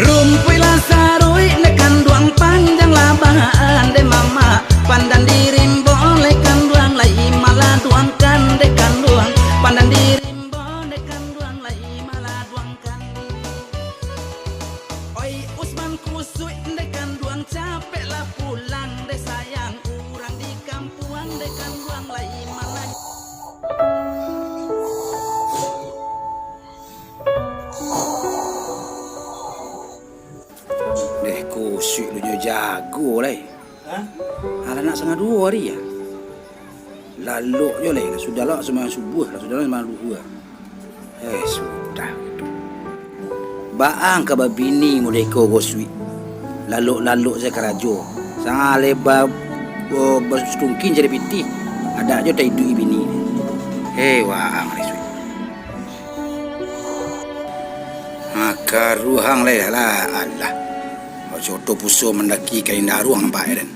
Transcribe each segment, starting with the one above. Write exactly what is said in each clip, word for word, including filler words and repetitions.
Rumpuik lah saruik dek kanduang, panjang lah bahan dek mamak. Pandan di rimbo dek kanduang, lai maladuangkan dek kanduang. Pandan di rimbo dek kanduang, lai maladuangkan. Oi Usman, kusuik dek kanduang, capeklah pulang dek sayang. Urang di kampuang dek kanduang, lai maladuangkan. Deh, kusuik lu nyo jago lai. Hah? Alah, nak sangah duo ari, ya? Lalok jo lai, lah sudah lah sumbayang subuah, lah sudah lah sumbayang luhua. Eh, sudah gitu. Baa ka babini model ko, Gosuik. Lalok-lalok sajo karajo. Sangah leba, eh, basutungkin cari pitih. Adak jo taiduik bini. Hei, waang lai, Suik. Ha, karuhang lai lah, alah. Coto puso mandaki kain daruang nampak, ya, den?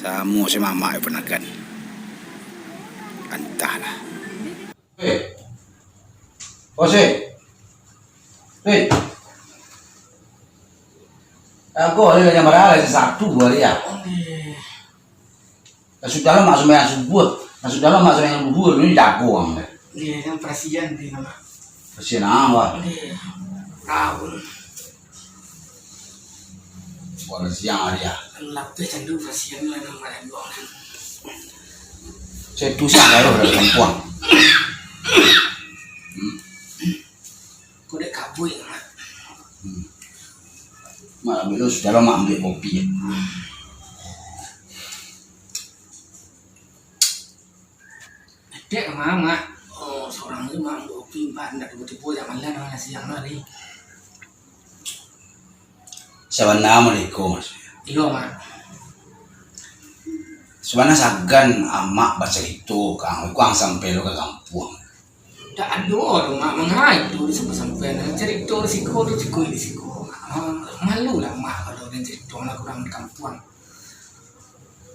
Samo si mamak panakan. Antahlah. Eh. Ose. Eh. Aku ada yang marah, ada satu hari ya. Lah sudah lah mak sumbayang subuah. Lah sudah lah mak sumbayang subuah, ini jago ang deh. Iya, kan perasian di nama. Perasian ang, wah. Iya. Raul. Buat siang hari ya. Lapeh candu perasian lah nama jago ang. Saya tu siang kalau dari kampuang. Hmm. Kau dek kabuik, Mak. Hmm. Mak, ambil lu, sudah lah, Mak, ambil kopi ya. Dek, Mak, Mak. Oh, seorang ni, Mak, ambil kopi, Mak, ndak tiba-tiba, jangan lah, namanya siang hari. Sabana Maleko, Mas. Iyo, Mak. Sabana sagan amak bacarito ka ang, iko ang sampai lo ka kampuang. Dak ado tu, Mak, mangai tu disampai-sampai. Carito di siko tu, siko di siko. Ah, malu lah, Mak, kalau den carito lah urang di kampuang.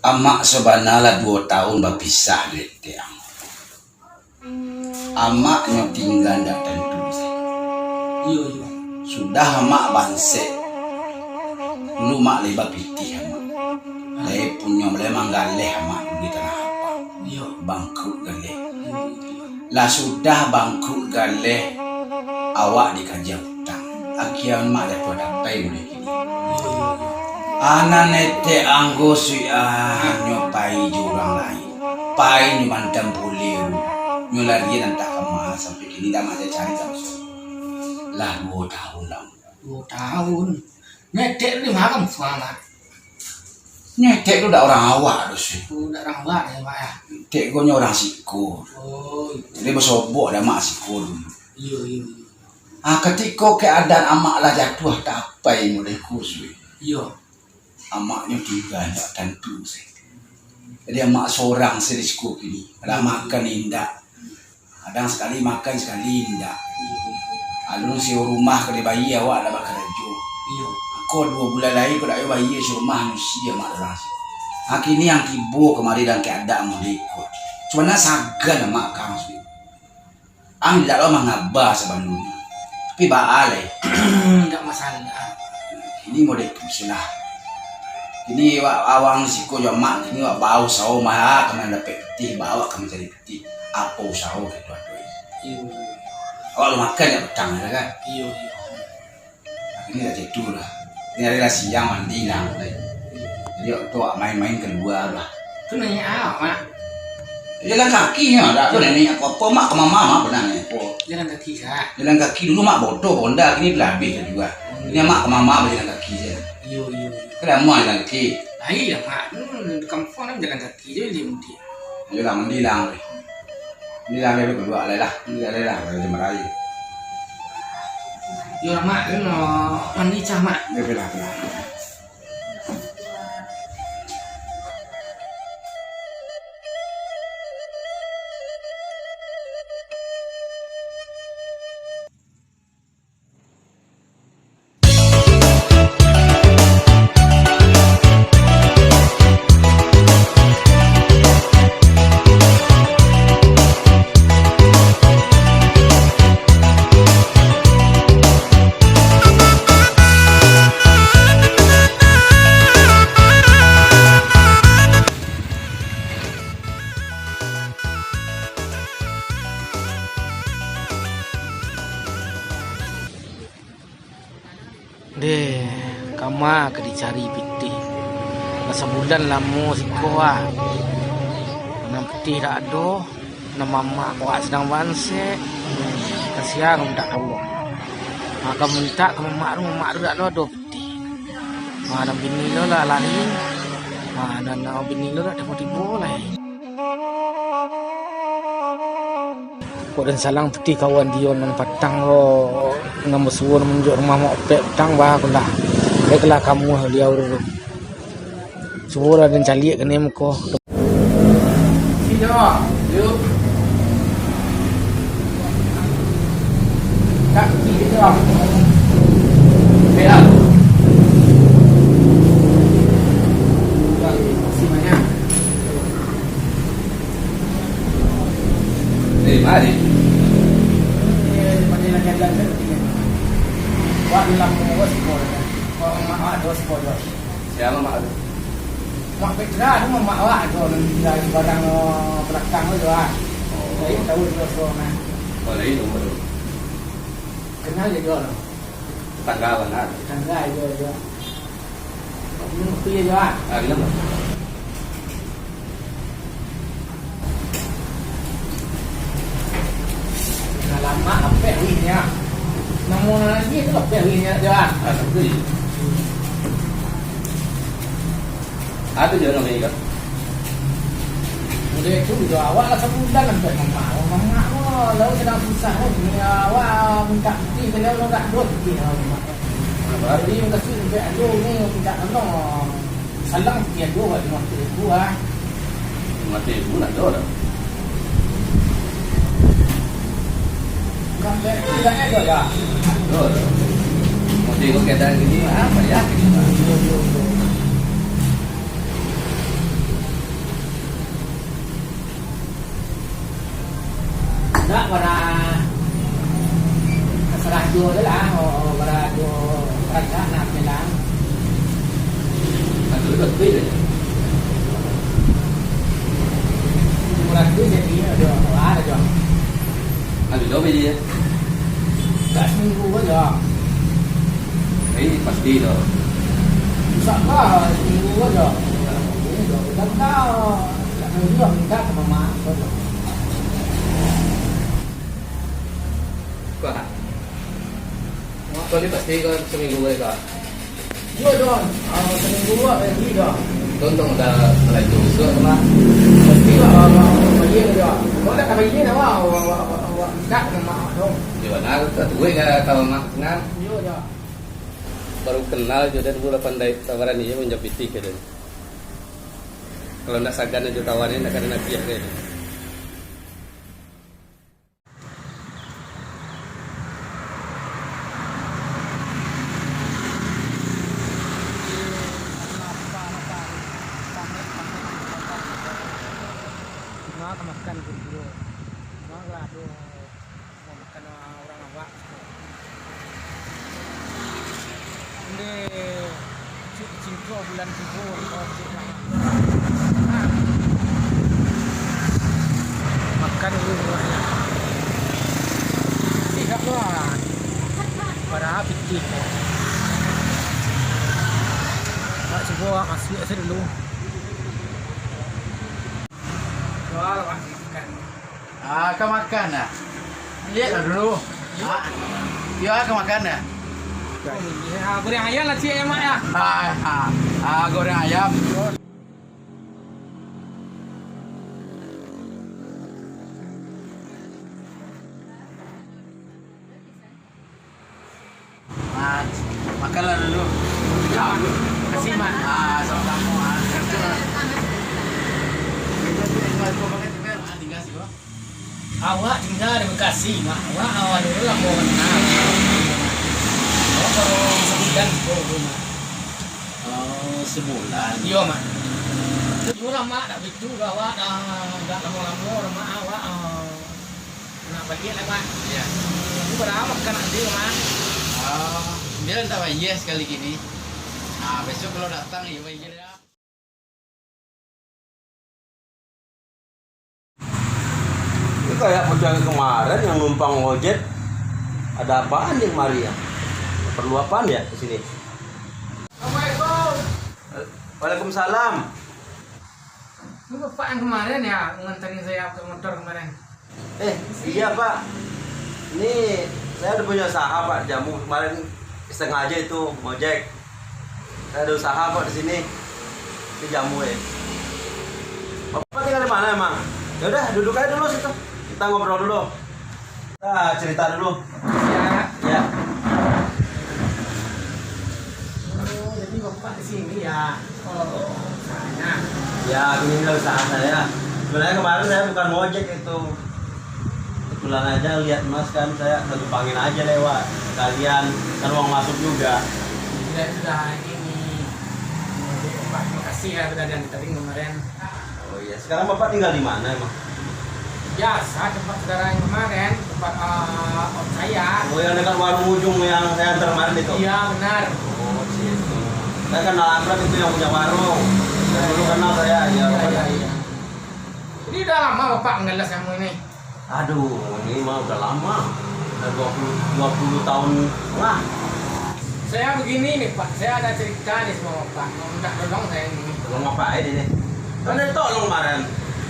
Amak sabana lah duo taun bapisah dari etek ang. Amak nyo tingga ndak tantu, Seh. Iyo, iyo. Sudah amak bansek, dulu mak lai bapitih amak. Lai punyo, lai manggaleh amak di tanah lapang. Iyo. Bangkrut galeh. Iyo, iyo. Lah sudah bangkrut galeh, awak dikaja utang. Akia mak dapek dapai mulai kini. Iyo, iyo, iyo. Anak etek ang Gosuik ah, nyo pai jo urang lain. Pai nyo mantan pulih, nyo larian antah kama, sampai kini dak mak cari-cari ka Mesir. Lah duo taun lah. Duo taun. Nyo etek tu di ma kampuang, Mak? Nyo etek tu dak urang awak tu, Seh. Oh, dak urang awak ya, Mak, ya? Etek ko nyo urang siko. Oh, iyo. Jadi basobok dek mak siko dulu. Iyo, iyo, iyo. Ah, katiko keadaan amak lah jatuah tapai model ko, Seh. Iyo. Amaknyo tingga indak tantu, Seh. Jadi amak sorang, Seh, di siko kini. Kadang makan indak. Kadang sakali makan, sakali indak. Alun sewa rumah ka dibayia, awak lah bakarajo. Iyo. Ko duo bulan lai ko dak yo bayia sewa rumah, nusi amak sorang, Seh. Ha, kini ang tibo kamari dalam keadaan model ko. Cuman sagan amak kang, Seh. Ang indak lo mangaba sabananyo. Tapi baa lai. Indak masalah. Ini model tu se lah. Ini wak awang siko jo amak, ini wak bausaho mah, ka mandapek pitih, baa wak ka mancari pitih. Apo usaho kito ado. Iyo. Awak lo makan jak patang, yo kan? Iyo, iyo. Ini lah cak tu lah. Ini hari lah siang mandi lah. Jadi waktu awak main-main kalua lah. Tu naiak awak, Mak? Jalan kaki nyo, dak ado naiak apo-apo. Mak ka mama, mak pernah naiak apo. Jalan kaki kah? Jalan kaki dulu mak baoto, honda kini lah abih lah jua. Ini mak ka mama bajalan kaki se. Iyo, iyo, iyo. Kan lamo jalan kaki. Lai lah, Mak. Hmm, di kampuang kan jalan kaki se, dia mudik. Yolah, mandilang. Mandilang dulu, kaduo lai lah. Mandilang lai lah, kalau jam raya. Yo, Mak, yo, no, mandi cah, Mak. Yo, bilah, bilah. Deh, kama ka dicari pitih? Lah sabulan lamo siko, ah. Nan pitih dak ado, nan mamak awak sadang bansek. Kasian budak tu. Mako mintak ka mamak tu, mamak tu dak ado, ado pitih. Mano bini lo lah lari. Mano bini lo dak tibo-tibo lai. Kok den salang pitih kawan Dion nan patang ko, nan basuo nan manunjuak rumah Mak Opek patang, bah, aku lah. Baiklah kamu, baliau tu. Suo lah den caliak kene muko. Sini, Mak. Yuk. Tak, sini, Mak. Beda. Terima kasih banyak. Eh, mari. Sia mak tu? Mak Petra tu mak awak tu, nan tingga di sebarang, eh, balakang tu, ah. Oh. Lain tahu juo suo nah. Oh, lain tahu tu. Kenal je juo tu. Tetangga bana. Tetangga je juo. Minum kopi je juo, ah. Ah, minum. Alamak, apek wih nyo. Namo nan lagi tu apek wih nyo, juo, ah. Ah, tapi. Ado juo namo iko. Model tu juo, awak lah sabulan sampai mamak. Mamak ko, lalu sadang susah ko, ni awak mintak pitih, kalian lo dak ado pitih, mamak. Jadi, makasih sampai ado ni, mintak tolong. Salang pitih ado, awak limo ratuih ribu, ah. Limo ratuih ribu nak ado dah. Sampai tidak ado, ya. Ado dah. Mau tengok keadaan gini, apa ya? Dak, bara tasarah juo tu lah, oh, bara juo, bara nak bilang. Ado dak tu je. Murah tu jadi, ado, wah, ado. Ado dak beli ya? Dak seminggu aja. Ini pasti tu. Insya Allah, seminggu aja. Ini dah, dah, dah. Dah, dah, minta ke mama. Kau, kau ni pasti kau seminggu boleh kau? Iyo, Don. Ah, seminggu dua kali, Don. Untung dah belajar usaha tu, Mak. Pasti lah, ah, ah, bayar dia. Kau dah tak bayar, awak, awak, awak, awak, awak minta ke mama, Don. Di mana tu duit ka, ka mama senang? Iyo, Don. Baru kenal jo den, bulan pandai, tawaran iyo manjapiti ka den. Kalau ndak sagan jo tawaran, ndak ka den agiah ka den. Cuma ka makan dulu. Cuma lah tu. Mau makan urang awak. Nde, cik, cingko bulan tigo, oh, cik lah. Makan dulu buahnya. Sihat lah. Padahal pitih. Nak cubo awak masuak sajo dulu. Jual, Pak, ikan. Ah, ka makan ah. Liek lah dulu. Ah, iyo, ah, ka makan ah. Ah, goreng ayam lah, cik, emak, ya. Ah, ah, ah, goreng ayam. Awak tingga di Bekasi, Mak. Awak awak dulu lah mau kenal. Awak baru sabulan ko rumah. Oh, sabulan. Iyo, Mak. Iyo lah, Mak, dak bitu lah awak, dah, dak lamo-lamo lah, Mak, awak, ah, nak baliak lah, Mak. Iyo. Tapi baramo ka nak ado, Mak? Ah, biar tak bayar sekali gini. Ah, besok kalau datang, iyo bayar dah. Ini kayak bocah kemarin yang numpang ojek. Ada apaan dia kemari ya? Perlu apaan ya ke sini? Assalamualaikum. Waalaikumsalam. Ini bapak yang kemarin ya, nganterin saya ke motor kemarin? Eh, iya, Pak. Ini saya udah punya usaha, Pak, jamu. Kemarin sengaja itu ngojek. Saya ada usaha, Pak, di sini. Ini jamu, ya. Bapak tinggal di mana emang? Ya udah, duduk aja dulu situ. Kita ngobrol dulu. Kita cerita dulu. Ya. Ya. Oh, jadi Bapak di sini ya? Oh, usahanya. Ya, ini lah usaha saya. Sebenarnya kemarin saya bukan ngojek itu. Kebetulan aja lihat Mas kan, saya satu pangin aja lewat. Sekalian, kan uang masuk juga. Sudah, sudah ini. Terima kasih ya, sudah diantarin kemarin. Oh iya, sekarang Bapak tinggal di mana emang? Biasa, tempat saudara yang kemarin, tempat, eh, om saya. Oh, yang dekat warung ujung yang saya antar kemarin itu? Iya, benar. Oh, situ. Saya kenal akrab itu yang punya warung. Saya dulu kenal saya, ya. Iya, Bapak. Iya, iya. Ini udah lama Bapak ngeles kamu ini? Aduh, ini mah udah lama. Udah dua puluh, dua puluh tahun setengah. Saya begini nih, Pak, saya ada cerita nih sama Bapak, mau minta tolong saya ini. Tolong apa aja nih? Kan udah tolong kemarin.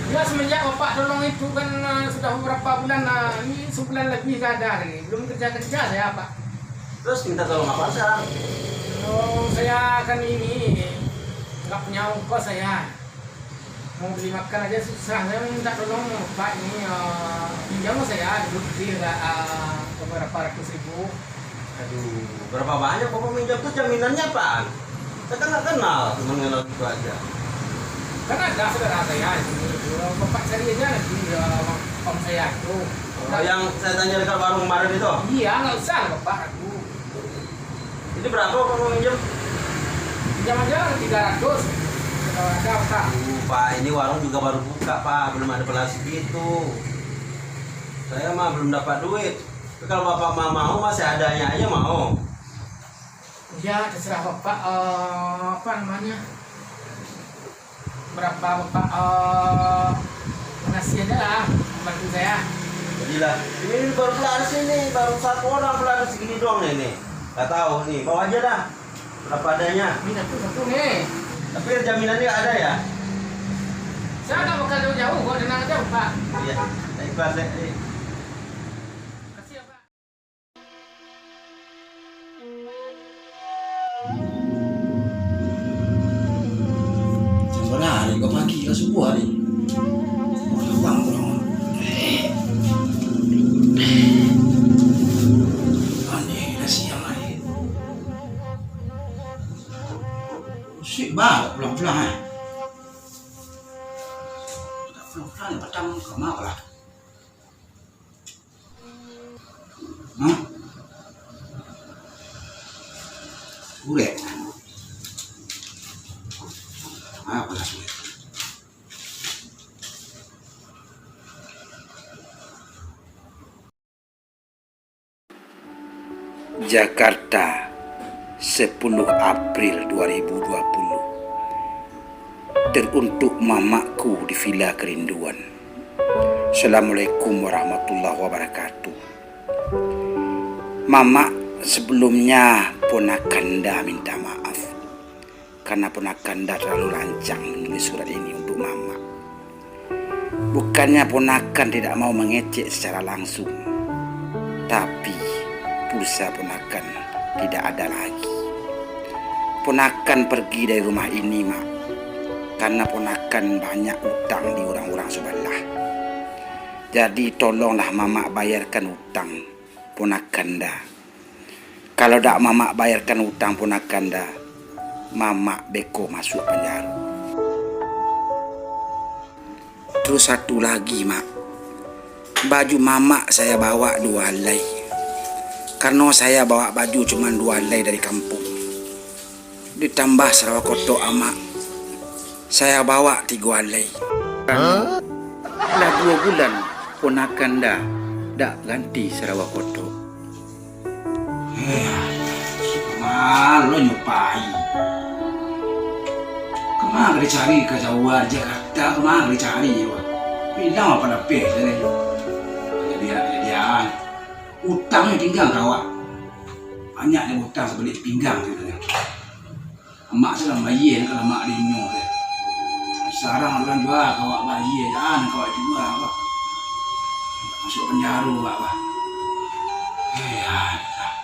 Ya, semenjak Bapak tolong itu kan, eh, sudah beberapa bulan, eh, ini sebulan lebih nggak ada lagi. Belum kerja-kerja saya, Pak. Terus minta tolong apa sekarang? Oh, saya kan ini nggak punya ongkos saya. Mau beli makan aja susah. Saya minta tolong Bapak ini, eh, pinjam saya duit kecil, eh, beberapa ratus ribu. Aduh, berapa banyak Bapak minjam tuh, jaminannya apaan? Saya kan nggak kenal, cuma kenal gitu aja. Kan ada saudara saya di sini, Bapak cari aja nanti, eh, om saya itu. Oh, yang saya tanya dekat warung kemarin itu? Iya, nggak usah lah Bapak, aduh. Itu berapa Bapak mau minjem? Pinjam aja tiga ratus. Kalau ada, Pak. Aduh, Pak, ini warung juga baru buka, Pak. Belum ada plastik itu. Saya mah belum dapat duit. Tapi kalau Bapak mah mau, mah seadanya aja mau. Ya, terserah Bapak, eh, apa namanya? Berapa Bapak, eh, ngasih aja lah, bantu saya. Jadilah. Ini baru pula ada sini, baru satu orang pula ada segini doang nih, nih. Nggak tahu nih, bawa aja dah. Berapa adanya. Ini satu, satu nih. Tapi jaminannya ada ya? Saya nggak bakal jauh-jauh kok, tenang aja, Pak. Iya, ikhlas ya. Iya. Makasih ya, Pak. Jam bara hari ko pagi lah subuh hari? Urang pulang. Aneh lah siang hari. Sik ba pulang-pulang, eh. Pulang-pulang, patang ka ma lah. Hah? Urek. Apo lah urek? Jakarta, sepuluh April dua ribu dua puluh. Teruntuk mamakku di Villa Kerinduan. Assalamualaikum warahmatullahi wabarakatuh. Mamak, sebelumnya ponakan Da minta maaf, karena ponakan Da terlalu lancang menulis surat ini untuk mamak. Bukannya ponakan tidak mau mengecek secara langsung, tapi pulsa ponakan tidak ada lagi. Ponakan pergi dari rumah ini, Mak, karena ponakan banyak utang di urang-urang subalah. Jadi, tolonglah mamak bayarkan utang ponakan Da. Kalau dak mamak bayarkan utang ponakan Da, mamak beko masuak panjaro. Terus satu lagi, Mak. Baju mamak saya bawa duo alai, karano saya bawa baju cuma duo alai dari kampuang. Ditambah sarawa kotok amak, saya bawa tigo alai. Karano lah duo bulan ponakan nda dak ganti sarawa kotok. Eh, malonyo pai. Kama ka dicari ka jauah di Jakarta, kama ka dicari, wah. Ilang apo lapeh tadi. Jadi, jadi, ah, utangnyo pinggang ka awak. Banyak nyo utang sabalik pinggang tu tadi. Amak tu lah bayia ka lamak di inyo tu. Sarang urang jua ka awak bayia, jan ka awak jua, bah. Masuak panjaro awak, bah. Eh, alah.